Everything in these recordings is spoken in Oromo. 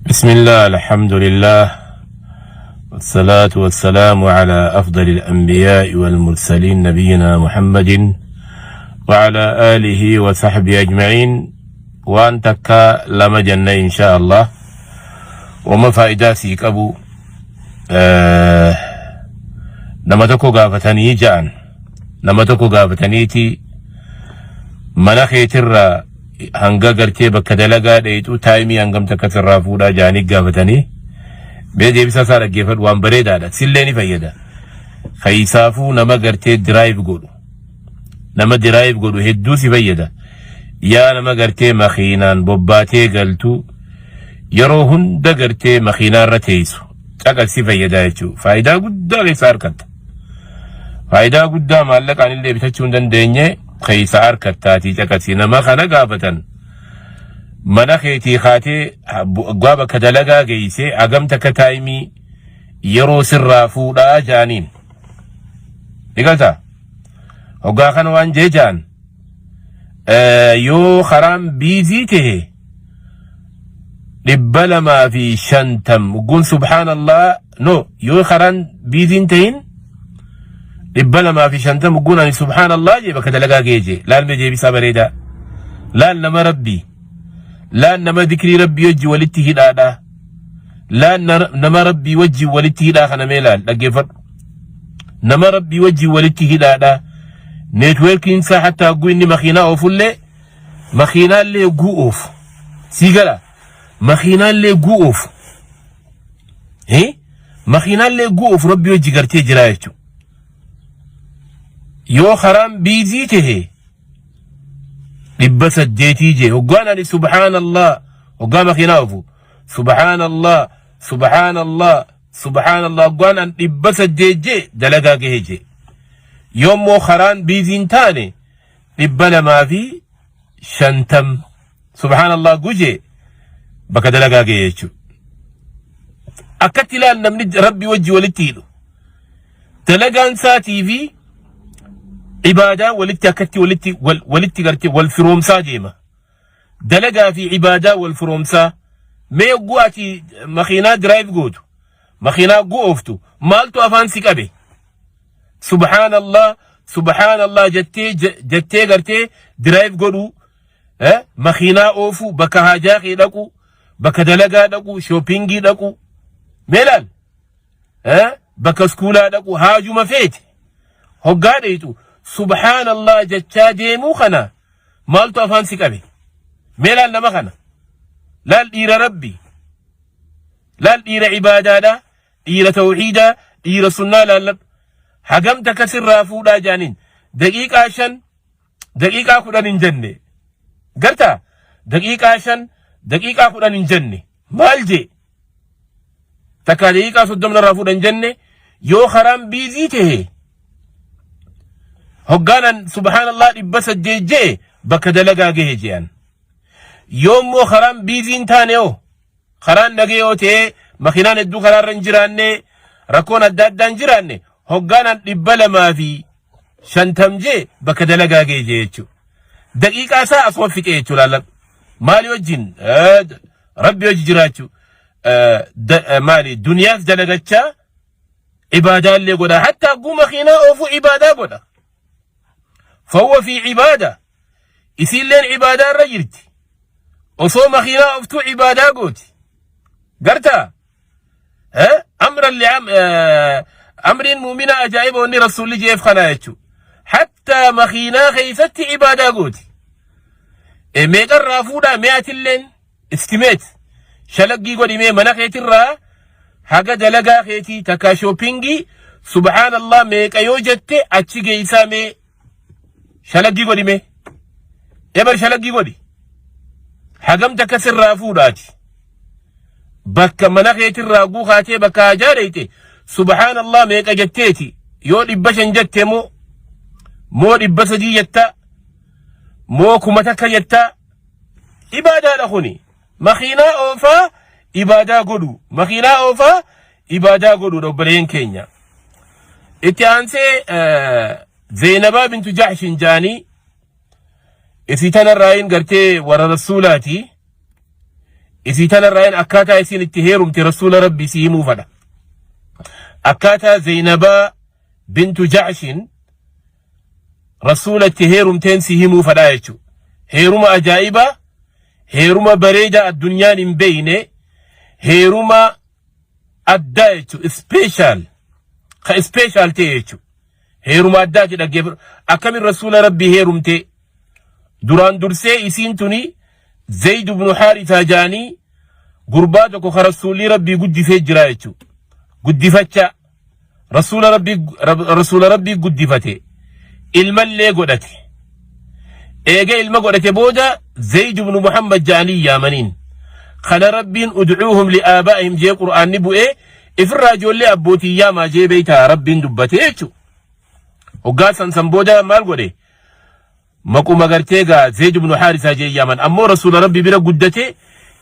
بسم الله، الحمد لله، والصلاة والسلام على أفضل الأنبياء والمرسلين، نبينا محمد وعلى آله وصحبه أجمعين. Waan takka lama jenna إن شاء الله. Wama faayidaa sii qabu. Nama tokko gaafatanii ja'an, nama tokko gaafataniiti, mana keetirraa hanga gartee bakka dalagaa dheeyxu time hangam takka sirraa fuudhaa ja'anii gaafatanii. Mee deebisa isaa dhaggeeffadhu, waan bareedaadha, sillee ni fayyada. Keessaafuu nama gartee drive godhu, nama drive godhu hedduu si fayyada. Yaa nama gartee makiinaan bobbaatee galtu, yeroo hunda gartee makiinaarra teessu, caqas, si fayyada jechuudha. Faayidaa guddaa keessaa argatta. Faayidaa guddaa maallaqaan illee bitachuu hin dandeenye keessa argattaatii caqasi. Nama kana gaafatan, mana keetii kaatee gaa bakka dalagaa geessee hagam takka time yeroo sirraa fuudhaa jaaniin. Ni galtaa? Hoggaa kana waan jee jaan, yoo karaan busy tahe 250 ugguun سبحان الله, no, yoo karaan busy hin tahin 250 ugguun ani سبحان الله jee bakka dalagaa ga'ee jee. Laal mee jeebisaa bareedaa. Laal nama rabbii, laal nama dikrii rabbii wajji walitti hidhaadha, laal nama rabbii wajji walitti hidhaa kana. Mee laal, dhaggeeffadhu, nama rabbii wajji walitti hidhaadha. Networkiin isaa hatta hogguu inni makiinaa oofullee, makiinaallee hogguu oofu sii gala, makiinaallee hogguu oofu, makiinaallee hogguu oofu rabbii wajji gartee jira jechuudha. Yoo karaan busy tahe 800 jee. Hoggaan ani سبحان الله, hoggaa makiinaa oofu سبحان الله، سبحان الله، سبحان الله, hoggaan an 800 jee dalagaa gahe jee. Yoommoo karaan busy hin taane 250 سبحان الله gujee bakka dalagaa gahe jechuudha. Akkatti ilaal, namni rabbi wajji walitti hidhu dalagaan isaatii fi ibaadaan walitti akkatti walitti gartee wal firoomsaa deema. Dalagaa fi ibaadaa wal firoomsaa. Mee yogguu ati makiinaa drive gootu, makiinaa hogguu ooftu, maaltu afaan si qabe? سبحان الله، سبحان الله jettee gartee drive godhuu, makiinaa oofuu, bakka haajaa kee dhaqu, bakka dalagaa dhaqu, shopping dhaqu, mee laal, bakka schoolaa dhaqu, haajuma feete hoggaa dheeytu سبحان الله jechaa deemuu kana maaltu afaan si qabe? Mee laal nama kana, laal dhiira rabbi, laal dhiira ibaadaadha, dhiira tawxiidaa, dhiira sunnaa laalladhu. Hagam takka sirraa fuudhaa jaaniin, daqiiqaa 5, daqiiqaa 10 hin jenne. Gartaa, daqiiqaa 5, daqiiqaa 10 hin jenne. Maal jee? Takka daqiiqaa 30 irraa fuudhan jenne. Yoo karaan busy tahe hoggaanan سبحان الله 800 jee bakka dalagaa gahe je'an. Yoommoo karaan busy hin taane, hoo karaan nagee yoo ta'e, makiinaan hedduu karaarra hin jiraanne, rakkoon adda addaa hin jiraanne, hoggaanan 250 jee bakka dalagaa gahe jee jechuudha. Daqiiqaa isaa asuma fixee jechuudha laalladhu. Maali wajjin? Rabbi wajji jiraachuu. Maali, duniyaas dalagachaa ibaadaallee godha. Hatta hagguu makiinaa oofuu ibaadaa godha. فهو في عبادة. Isiilleen ibaadaa irra jirti. Osoo makiinaa ooftuu ibaadaa gooti. Gartaa? Amran amriin muumina ajaa'iba wanni rasuulli jeef kanaa jechuudha. Hattaa makiinaa keessatti ibaadaa gooti. Meeqarraa fuudhaa? Mi'aatilleen estimate shalaggii godhimee, mana keetirraa haga dalagaa keetii takka shopping سبحان الله meeqa yoo jette achi geessaa? Mee shalaggii godhime, ebar shalaggii godhi, hagam takka sirraa fuudhaati? Bakka mana keetirraa guukaatee bakka hajaa dheeyte سبحان الله meeqa jetteeti? Yoo 500 jette moo 300 jetta moo 1000 jetta? Ibaadaadha kuni. Makiinaa oofaa ibaadaa godhu, makiinaa oofaa ibaadaa godhuudha. Obboleen keenya, itti aansee Zeenabaa bintu Jaxshin jaanii, isii tanarraayin gartee warra rasuulaati. Isii tanarraayin akkaataa isiin itti heerumte Rasuula Rabbii si himuu fadha. Akkaataa Zeynabaa bintu Ja'shin Rasuula itti heerumteen si himuu fadhaa jechuudha. Heeruma ajaa'ibaa, heeruma bareedaa addunyaan hin beeyne, heeruma addaa jechuudha. Special. Ka special ta'e jechuudha. Heeruma addaati dhaggeeffadhu. Akkamiin Rasuula Rabbii heerumtee? Duraan dursee isiin tuni Zayd ibn Haarisaa jaanii gurbaa tokko ka Rasuulli Rabbii guddisee jira jechuudha. Guddifachaa Rasuula Rabbii Rasuula Rabbii guddifate ilmallee godhate. Eega ilma godhate booda Zayd ibn Muhammad jaanii yaamaniin. Kana Rabbiin udcuuhum li'aabaa'ihim jee Qur'aanni bu'ee ifirraa ijoollee abbootii yaamaa jee beeytaa Rabbiin dubbate jechuudha. Hoggaa san san booda maal godhe? Maquma gartee gaa Zeyd ibn Haarisaa jee yaaman. Ammoo Rasuula Rabbii bira guddate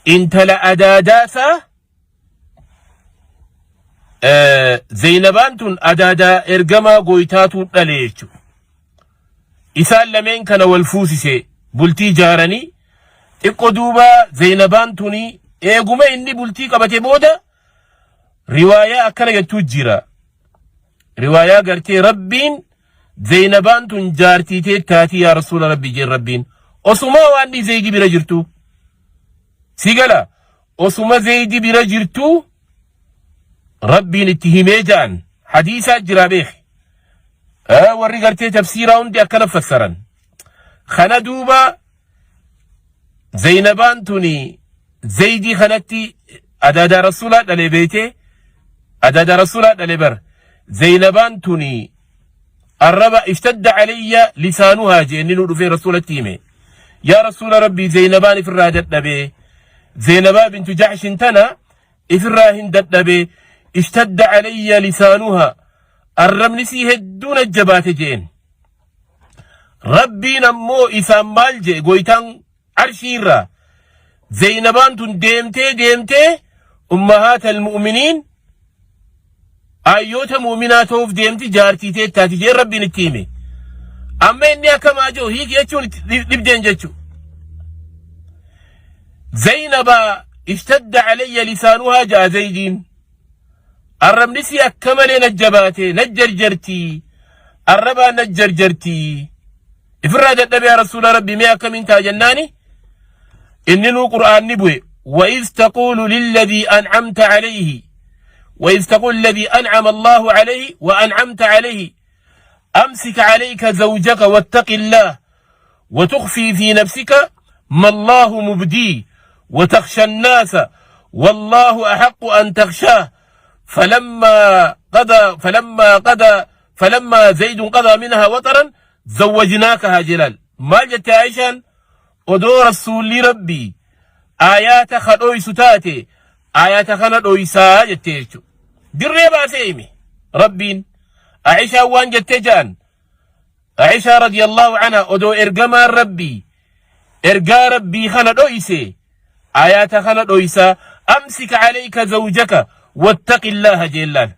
intala adaadaasaa Zeynabaan tun adaadaa ergamaa gooytaatuu dhale jechuudha. Isaan lameen kana wal fuusise bultii jaaranii xiqqo duuba Zeynabaan tuni eeguma inni bultii qabate booda riwaayaa akkana jettuu jira. Riwaayaa gartee Rabbiin Zeynabaan tun jaartii tee taatii yaa Rasuula Rabbii jeen Rabbiin. Osumaa waan ni Zeydi bira jirtu. Si gala osuma Zeydi bira jirtu Rabbiin itti himee jaan hadiisaa jiraa beeki. Warri gartee tafsiiraa hundi akkana fassaran. Kana duuba Zeynabaan tuni Zeydii kanatti adaadaa Rasuulaa dhale beeytee adaadaa Rasuulaa dhale bar Zeynabaan tuni arraba ishtadda alayya lisaanuhaa jee inni nu dhufee Rasuulatti hime yaa Rasuula Rabbii Zeynabaan ifirraa dadhabee Zeynabaa bintu Jahshin tana ifirraa hin dadhabee ishtadda alayya lisaanuhaa arrabni sii hedduu na jabaate jeen Rabbiin ammoo isaan maal jee goytaan arshii irraa Zeynabaan tun deemtee deemtee ummahaatal mu'miniin ayyoota mu'minaa ta'uuf deemti jaartii teettaati jee Rabbiin itti hime. Amma inni akkamaa jiru hiiki jechuun itti dhibdeen jechuudha. Zeynabaa ishtadda alayya lisaanuhaa ja'a Zeydiin. Arrabni sii akka malee na jabaate na jarjarti. Arrabaan na jarjarti. Ifirraa dadhabee yaa Rasuula Rabbii mee akkamiin ta'a jennaani inni nuu Qur'aanni bu'e وإذ تقول للذي أنعمت عليه وإذ تقول الذي أنعم الله عليه وأنعمت عليه أمسك عليك زوجك واتق الله وتخفي في نفسك ما الله مبديه وتخشى الناس والله أحق أن تخشاه فلما قضى فلما قضى فلما زيد قضى منها وطرا زوجناكها جلال ما جت عائشة odoo rasuulli rabbii aayaata ka dhoysu taate aayaata kana dhoysaa jettee jechuudha. Dirree baasee hime rabbiin Aishaan waan jettee ja'an Aishaa radiyallahu anha odoo ergamaan rabbii ergaa rabbii kana dhoyse aayaata kana dhoysaa amsik alayka zawjaka wattaqillaha jeellaan.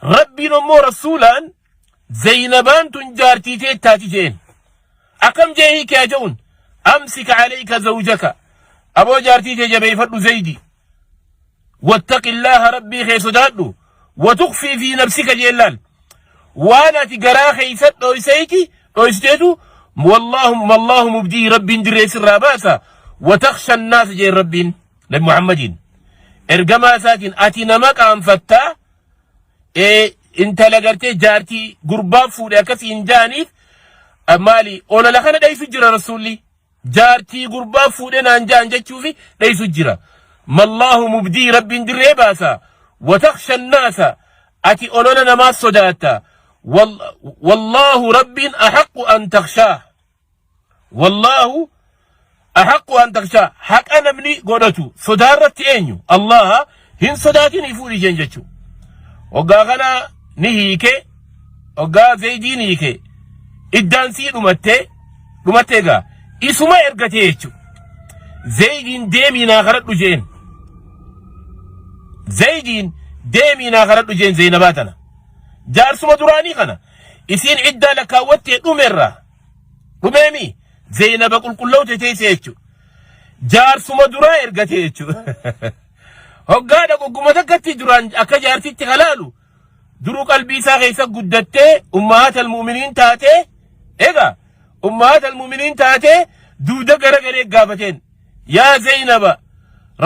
Rabbiin ammoo rasuulaan Zeynabaan tun jaartii tee taati jeen. Akkam jee hiike haa je'uun amsik alayka zawjaka aboo jaartii tee jabeeffadhu Zeydi. Wattaqillaaha rabbii kee sodaadhu watukfii fi nafsika jeellaan. Waan ati garaa keessa dhoyseeti dhoysteetu wallaahu wallaahu mubdii rabbiin dirree sirraa baasa wataksha naasa jeen rabbiin nabi Muhammadiin. Ergamaa isaatiin ati nama qaanfattaa ee intala gartee jaartii gurbaa fuudhe akkasii hin jaaniif maali olola kana dheessu jira rasuulli jaartii gurbaa fuudhe naan jaan jechuufi dheessu jira mallaahu mubdii rabbiin dirree baasa wataksha naasa ati olola namaa sodaatta wallaahu rabbiin ahaqqu an takshaa Wallaahu ahaqqu an takshaa haqa namni godhatu sodaa irratti eenyu Allaha hin sodaatin fuudhi jeen jechuu. Hoggaa kana ni hiike hoggaa Zaydiin hiike iddaan sii dhumattee dhumattee egaa isuma ergatee jechuu. Zaydiin deemii naa kadhadhu jeen. Zaydiin deemii naa kadhadhu jeen Zaynabaa tana. Jaarsuma duraanii kana isiin iddaa lakkaawwattee dhumerraa. Dhumeemi Zeynaba qulqullawte teessee jechuudha. Jaarsuma duraa ergate jechuudha. Hoggaa dhaqu guma takkatti duraan akka jaartitti halaalu duruu qalbii isaa keessa guddattee ummahaata almu'miniin taatee, egaa ummahaata almu'miniin taatee duuda gara garee gaafateen, "Yaa Zeynaba,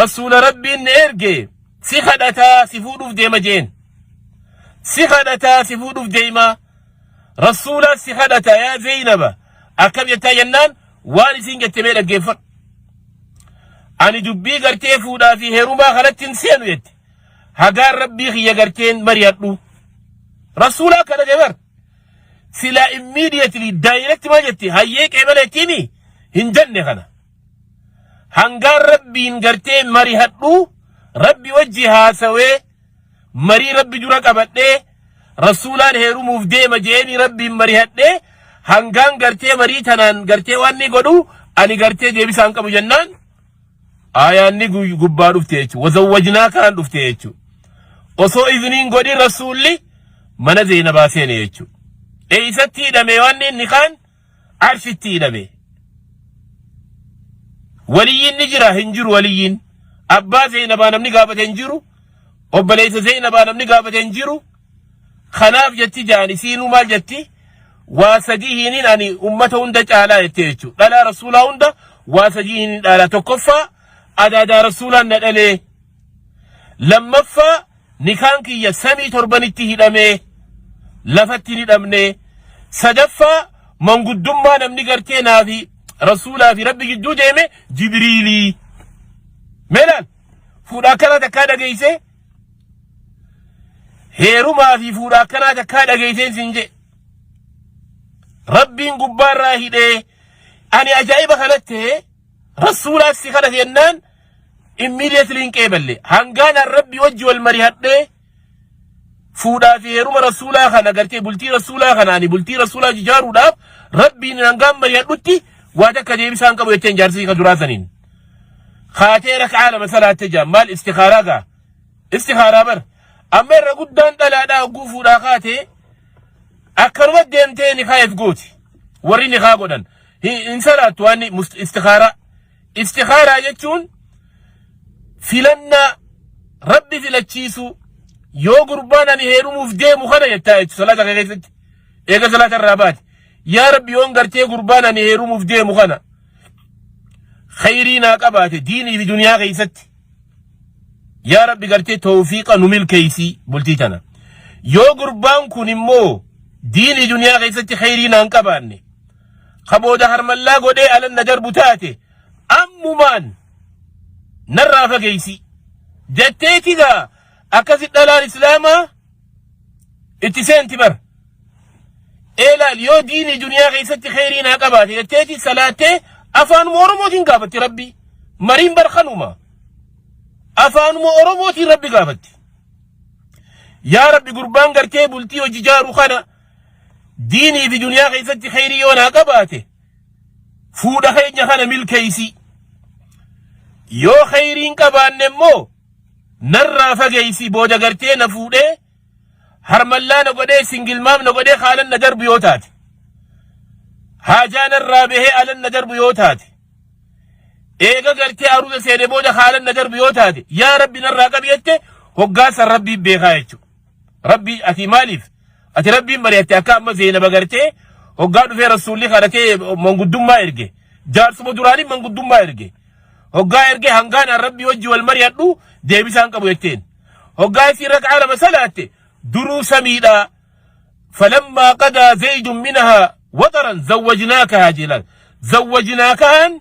rasuula Rabbiin na erge, si kadhataa si fuudhuuf deema," jeen. "Si kadhataa si fuudhuuf deema, rasuula si kadhata, yaa Zeynaba, akkam jettaa?" jennaan, waan isiin jette mee dhaggeeffadhu. "Ani dubbii gartee fuudhaa fi heerumaa kanatti hin seenu," jette, "hagaan Rabbii kiyya garteen mari'adhu." Rasuula kadhate bar. Silaa immediately direct maal jetti? "Hayyee, qeebala," jettiini hin jenne. Kana hangaan Rabbiin gartee mari'adhu, Rabbi wajji haasawee, marii Rabbi dura qabadhee, rasuulaan heerumuuf deema jeeni Rabbiin mari'adhee, hangaan gartee marii tanaan gartee waan ni godhu, ani gartee deebisaan qabu jennaan, aayaanni gubbaa dhufte jechuudha. وزوجناك dhufte jechuudha. Osoo izniin godhin rasuulli mana Zeenabaa seene jechuudha. Eeysatti hidhame waan inni kaan? Arshitti hidhame. Waliyyiin ni jira hin jiru? Waliyyiin abbaa Zeenabaa namni gaafate hin jiru. Obboleessa Zeenabaa namni gaafate hin jiru. Kanaaf jetti jaan isiinuu maal jetti? Waa sadii hiniin ani ummata hunda caalaa jette jechuudha. Dhalaa rasuulaa hunda waa sadii hiniin dhaalaa. Tokkoffaa, adaadaa rasuulaan na dhalee. Lammaffaa, nikaan kiyya samii torbanitti hidhamee, lafatti hin hidhamne. Sadaffaa, manguddummaa namni gartee naa fi rasuulaa fi Rabbi gidduu deeme Jibriilii. Meelaan fuudha akkanaa takkaa dhageeyse? Heerumaa fi fuudha akkanaa takkaa dhageeyseen siin jee. Rabbiin gubbaarraa hidhee. Ani ajaa'iba kanatti rasuulaas si kadhate jennaan immediately hin qeeballe. Hangaan an Rabbi wajji wal marihadhee fuudhaa fi heeruma rasuulaa kana gartee bultii rasuulaa kana, ani bultii rasuulaa ijaaruudhaaf Rabbiin hangaan marihadhutti waa takka deebisaan qabu jecheen jaarsii ka duraa saniin. Kaatee rak'aa lama salaatte jaan. Maal? Istikaaraa gaa. Istikaaraa bar. Amma irra guddaan dhalaadhaa hogguu fuudhaa kaatee akkanuma deemtee nikaayef gooti. Warri nikaa godhan hin salaattu waan istikaaraa. Istikaaraa jechuun filannaa Rabbi filachiisuu. Yoo gurbaan ani heerumuuf deemu kana jettaa jechuudha salaata kee keessatti. Eega salaata irraa baate. "Yaa Rabbi, yoon gartee gurbaan ani heerumuuf deemu kana khayrii naa qabaate diinii fi duniyaa keessatti, yaa Rabbi, gartee tawfiiqa nu milkeessii bultii tana. Yoo gurbaan kun immoo diinii duniyaa keessatti khayrii naan qabaanne, ka booda harmallaa godhee alan na darbu taate, ammumaan narraa fageessi," jetteeti gaa. Akkasi dhalaan islaamaa itti seenti bar. Eelaal, yoo diinii duniyaa keessatti kheyrii naa qabaate jetteeti salaattee afaanuma Oromootiin gaafatti Rabbi. Mariin bar kanuma. Afaanuma Oromootiin Rabbi gaafatti. "Yaa Rabbi, gurbaan gartee bultii hojii jaaru kana diinii fi duniyaa keessatti kheyrii yoo naa qabaate, fuudha keenya kana milkeessi. Yoo kheyriin qabaanne immoo narraa fageessi. Booda gartee na fuudhee harmallaa na godhee, single mom na godhee haalan na darbu yoo taate, haajaa narraa bahee alan na darbu yoo taate, eega gartee aruuza seene booda haalan na darbu yoo taate, yaa Rabbi narraa qabi," jette. Hoggaasan Rabbiin beekaa jechuudha. Rabbi ati maaliif ati Rabbiin mari'atte? Akka amma Zeenaba gartee hoggaa dhufee rasuulli kadhatee manguddummaa erge, jaarsuma duraanii manguddummaa erge. Hoggaa erge, "Hangaan an Rabbi wajji wal mari'adhu deebisaan qabu," jetteen. Hoggaa isii rak'aa lama salaatte, duruu samiidha. فلما قضى زيد منها وطرا زوجناكها جلال زوجناكها.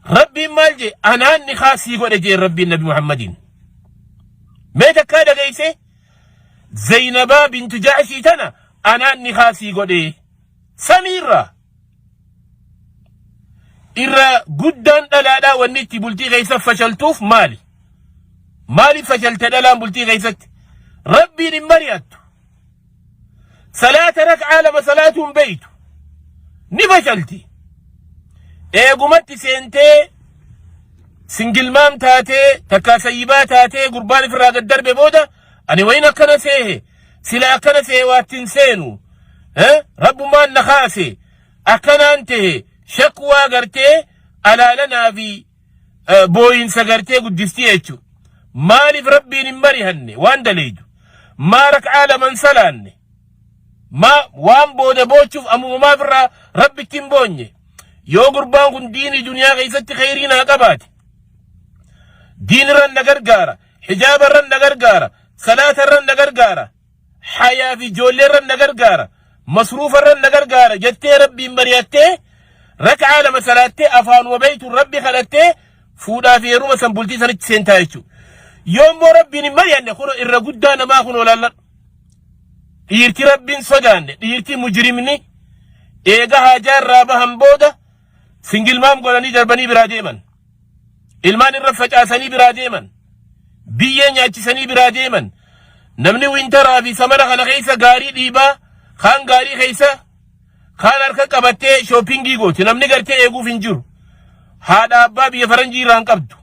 Rabbiin maal jee? "Anaan ni kaasii godhe," jeen Rabbiin Nabi Muhammadiin. Mee takkaa dhageeyse? Zaynabaa bintu Jaashii tana anaan ni kaasii godhe samiirraa. Irra guddaan dhalaadhaa wanni itti bultii keessa fashaltuuf maali? Maaliif fashalte dhalaan bultii keessatti? Rabbiin hin mari'attu. Salaata rak'aa lama salaatuu hin beeytu. Ni fashalti. Eegumatti seentee single mom taatee takkaa sayyibaa taatee gurbaan ifirraa gad darbe booda, "Ani wayin akkana seehe, sila akkana seehe waattiin seenu, Rabbummaan na kaase, akkanaan tahe," shakwaa gartee Alaalanaa fi booyinsa gartee guddistii jechuudha. Maaliif Rabbiin hin marihanne waan daleeydu? Maa rak'aa laman salaanne? Maa waan booda boochuuf ammuma maaf irraa Rabbitti hin boonye? Yoo gurbaan kun diinii duniyaa keessatti kheyrii naa qabaate, diin irran na gargaara, hijaaba irran na gargaara, salaata irran na gargaara, hayaa fi ijoollee irran na gargaara, masruufa irran na gargaara jettee Rabbiin mari'attee rak'aa lama salaattee afaanuma beeytuun Rabbi kadhattee fuudhaa fi heeruma san bultii sanitti seentaa jechuudha. Yoo immoo Rabbiin hin mari'anne kun irra guddaa namaa kun olaalladhu. Dhiirti Rabbiin sodaanne, dhiirti mujrimni eega haajaa irraa bahan booda singilmaam godhanii darbanii biraa deeman. Ilmaan irra facaasanii biraa deeman. Biyyee nyaachisanii biraa deeman. Namni wintaraa fi samara kana keessa gaarii dhiibaa, kaan gaarii keessa, kaan harka qabattee shoppingii gooti. Namni gartee eeguuf hin jiru. Haadha abbaa biyya faranjii irraa hin qabdu.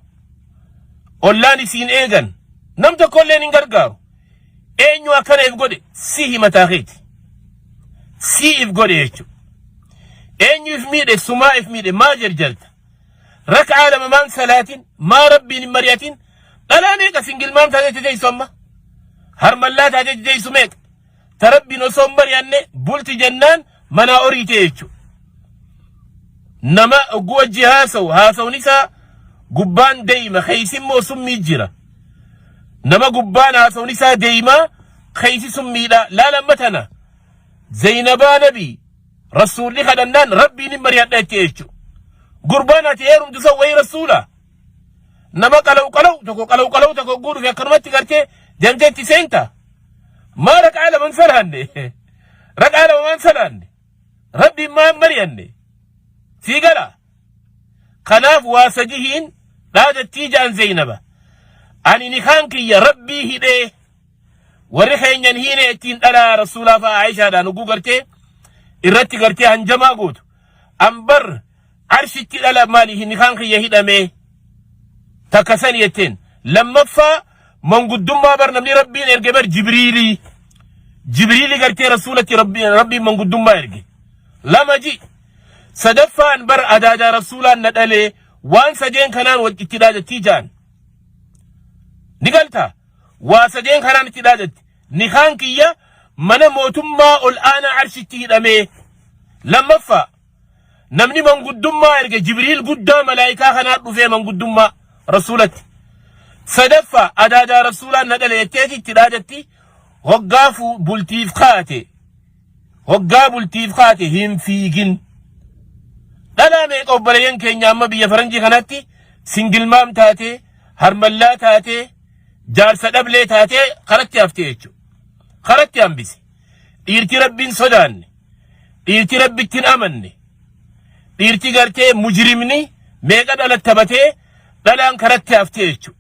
Ollaan isiin eegan. Nam tokkolleen hin gargaaru. Eenyu akkana if godhe? Sihi mataa keeti. Si if godhe jechuudha. Eenyu if miidhe? Sumaa if miidhe. Maa jarjarta? Rak'aa lama maan salaatin? Maa Rabbiin hin mari'atin? Dhalaa meeqa single mom taateetti teessu amma? Harmallaa taateetti teessu meeqa? Ta Rabbiin osoo hin mari'anne bulti jennaan manaa oriite jechuudha. Nama ogguu wajji haasa'u haasa'uun isaa gubbaan deeyma keeysi immoo summii jira. Nama gubbaan haasa'uun isaa deeymaa keeysi summiidha. Laala amma tana Zaynabaa Nabii Rasuulli kadhannaan Rabbiin hin mari'adha jettee jechuudha. Gurbaan ati heerumtu san wayii rasuula. Nama qalaw qalaw tokko qalaw qalaw tokko hogguu dhufe akkanumatti gartee deemtee itti seenta. Maa raqaa lama hin salaanne? Raqaa lama maan salaanne? Rabbiin maan mari'anne? Sii gala. Kanaaf waa sadihiin dhaadattii ja'an Zeynaba. Ani nikaan kiyya Rabbii hidhee warri keenyan hiine ittiin dhalaa rasuulaa fa'a Aishaadhaan hogguu gartee irratti gartee hanjamaa gootu. An bar arshitti dhala maali nikaan kiyya hidhamee takka sani jetteen. Lammaffaa manguddummaa bar namni Rabbiin erge bar Jibriilii. Jibriilii gartee rasuulatti Rabbiin manguddummaa erge. Lama ji. Sadaffaan bar adaadaa rasuulaan na dhalee waan sadeen kanaan wal itti dhaadattii jaan. Ni galtaa? Waa sadeen kanaan itti dhaadatti. Nikaan kiyya mana mootummaa ol aanaa arshitti hidhamee. Lammaffaa namni manguddummaa erge Jibriil guddaa malaayikaa kanaa dhufee manguddummaa rasuulatti. Sadaffaa adaadaa rasuulaan na dhale jetteeti itti dhaadatti hoggaa bultiif kaate. Hoggaa bultiif kaate hin fiigin. Dhalaa meeqa obboleeyyan keenya amma biyya faranjii kanatti single mom taatee, harmallaa taatee, jaarsa dhablee taatee karatti haftee jechuudha. Karatti hambise. Dhiirti Rabbiin sodaanne, dhiirti Rabbitti hin amanne, dhiirti gartee mujrimni meeqa dhala taphatee dhalaan karatti haftee jechuudha.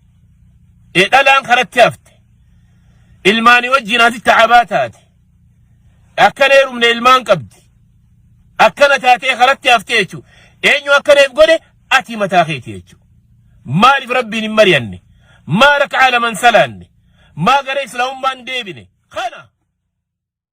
Dhalaan karatti hafte. Ilmaanii wajjin asitti cabaa taate. Akkana heerumne ilmaan qabdi. Akkana taatee karatti haftee jechuudha. Eenyu akkana if godhe? Ati mataa keeti jechuudha. Maaliif Rabbiin hin mari'anne? Maa rak'aa laman salaanne? Maa gara islaamummaan deebine? Kana.